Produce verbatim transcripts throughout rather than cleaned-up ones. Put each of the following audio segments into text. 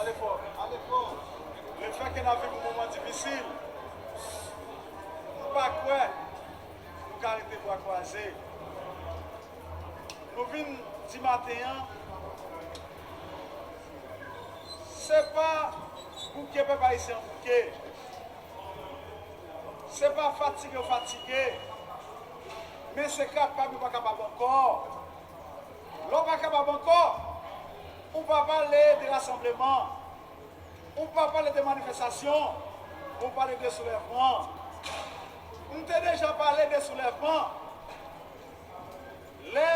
Lefè ke n ap viv yon moman difisil, m pa kwè nou ka rete bra kwaze. Nou vin di maten an, se pa bouke pèp ayisyen an bouke. Se pa fatige yo fatige, men se kapab yo pa kapab ankò. Lè w pa kapab ankò, ou pa pale de rasanbleman, ou pa pale de manifestasyon, ou pale de soulèvman. M te deja pale de soulèvman. Lè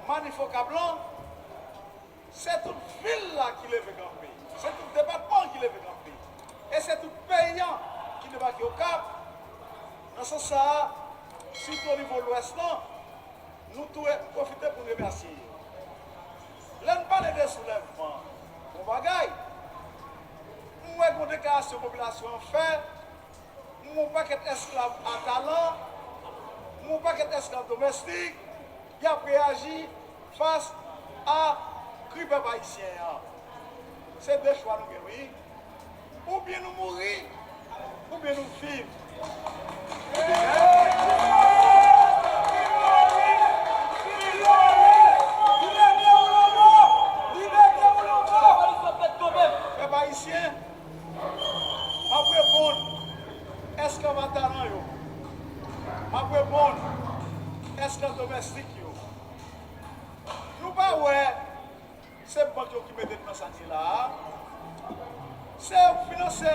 manif Okap lan, se tout vil la ki leve kanpe. Se tout depatman ki leve kanpe. E se tout peyi an ki debake Okap. Nan sans sa a, sitou o nivo Lwès lan, nou tou pwofite pou n remèsye yo. Lè n pale de soulèvman, bon bagay. M wè gen yon deklarasyon popilasyon an fè, m wè yon pakèt esklav a talan, m wè yon pakèt esklav domestik, y ap reyaji fas a kri pèp ayisyen an. Se de chwa nou gen, wi. Oubyen nou mouri, oubyen nou viv. Pèp ayisyen, m ap reponn esklav a talan yo. M ap reponn esklav domestik yo. Nou pa wè se bank yo ki mete n nan sa n ye la a. Se yo k finanse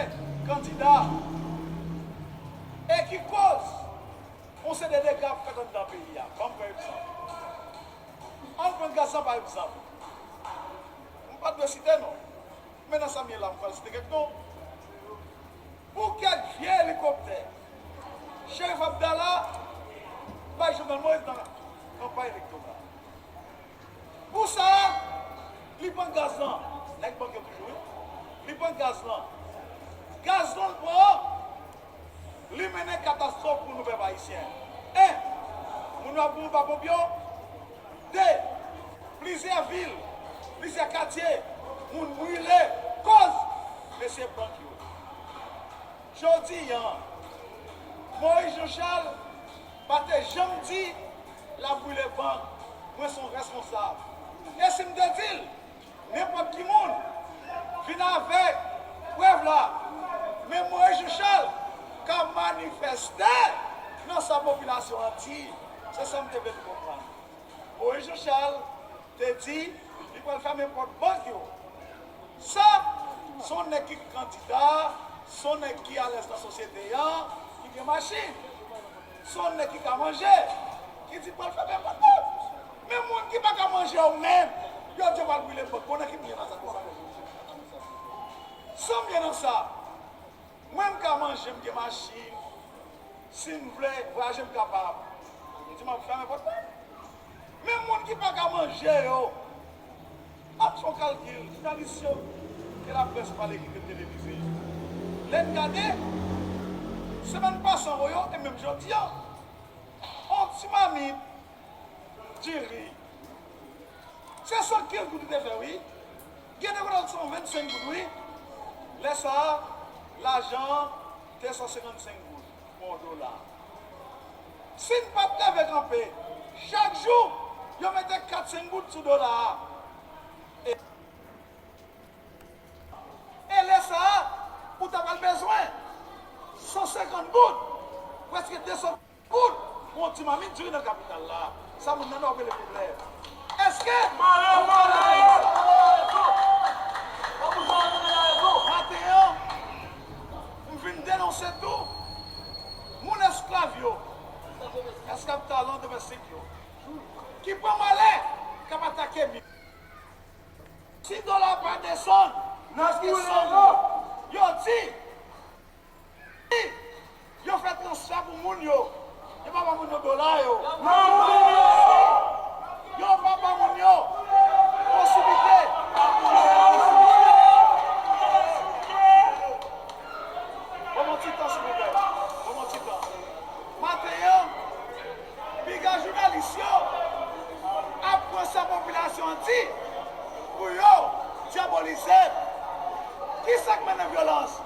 kandida. E ki koz yon seri de dega ap fèt anndan peyi a. Ban m pran egzanp. Ann pran gaz lan pa egzanp. M pa t dwe site non. Men nan sa m ye la, m pral site kèk non. Pou kèk vye elikoptè Cherif Abdallah bay Jovenel Moïse nan kanpay elektoral. Pou sa, li pran gaz lan. Nèg bank yo toujou, wi. Li pran gaz lan. Gaz lan l pran an, li mennen katastwòf pou nou pèp ayisyen. En, moun yo ap mouri pa ponp yo. De, plizyè vil, plizyè katye, moun brile. Koz? Mesye bank yo. Jodi a, Moïse Jean Charles pa te janm di l ap brile bank. Mwen se yon responsab. E si m te di l, nenpòt ki moun vin avèk prèv la, men Moïse Jean Charles ka manifèste nan sa popilasyon an di. Se sa m te vle nou konprann. Moïse Jean Charles te di li pral fèmen pòt bank yo. Sa, se yon nèg ki kandida, se yon nèg ki alèz nan sosyete an, ki gen machin. Se yon nèg ki ka manje, ki di pral fèmen pòt bank. Men moun ki pa ka manje yo menm, yo di yo pral brile bank. Bon, nan ki m ye nan sa konsa? San m ye nan sa? Mwen, m ka manje, m gen machin. Si m vle vwayaje, m kapab. Yo di m ap fèmen pòt bank. Men moun ki pa ka manje yo, ap fè yon kalkil, jounalis yo, ke laprès pale, ki te televize. Lè n gade, semèn pase an yo, e menm jodi a, yon ti mamit diri, se san kenz goud li te fè, wi. Gen de kote l san vennsenk goud, wi. Lè sa a, lajan an te san senkannsenk goud pou yon dola. Si n pa t leve kanpe, chak jou, yo mete kat senk goud sou dola a. E, e lè sa a, ou ta pral bezwen san senkant goud, prèske de san goud pou yon ti mamit diri nan kapital la. Sa moun nan Nò rele pwoblèm. Èske maten an, m vin denonse tou moun esklav yo, esklav talan domestik yo, ki pran malè, k ap atake m yo. Si dola pa desann, prèske san goud, yo di, yo fè transfè pou moun yo. Yo pa ba moun yo dola yo. Yo pa ba moun yo posiblite. Ban m yon ti tan, silvouplè. Ban m yon ti tan. Maten an, piga jounalis yo ap pran sa popilasyon an di pou yo dyabolize m. vyolans.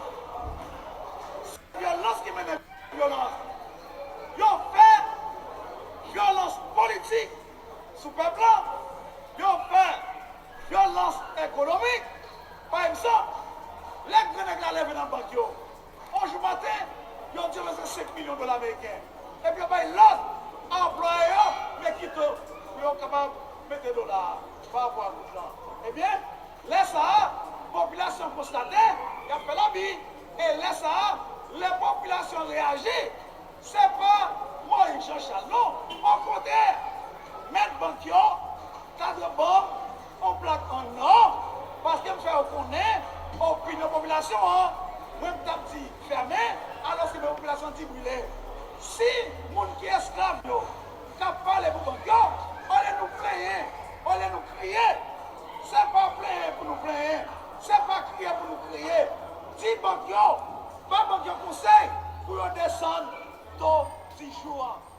Vyolans ki mennen vyolans. Yo fè vyolans politik sou pèp la. Yo fè vyolans ekonomik. Pa egzanp, lè gran nèg la leve nan bank yo, yon jou maten, yo di yo bezwen senk milyon dola ameriken. Epi yo bay lòd a anplwaye yo, men kite yo pou yo kapab mete dola a pa rapò a goud lan. Ebyen, lè sa a, popilasyon konstate y ap fè labi. E lè sa a, lè popilasyon reyaji, se pa Moïse Jean Charles non. Okontrè, mèt bank yo ta dwe ban m yon plak an nò, paske m fè yo konnen opinyon popilasyon an, mwen m t ap di fèmen, alòske men popilasyon di brile. Si moun ki esklav yo k ap pale pou bank yo, olye nou plenyen, olye nou kriye, se pa plenyen pou nou plenyen, se pa kriye pou nou kriye. Di bank yo, ba bank yo konsèy pou yo desann to di jou an.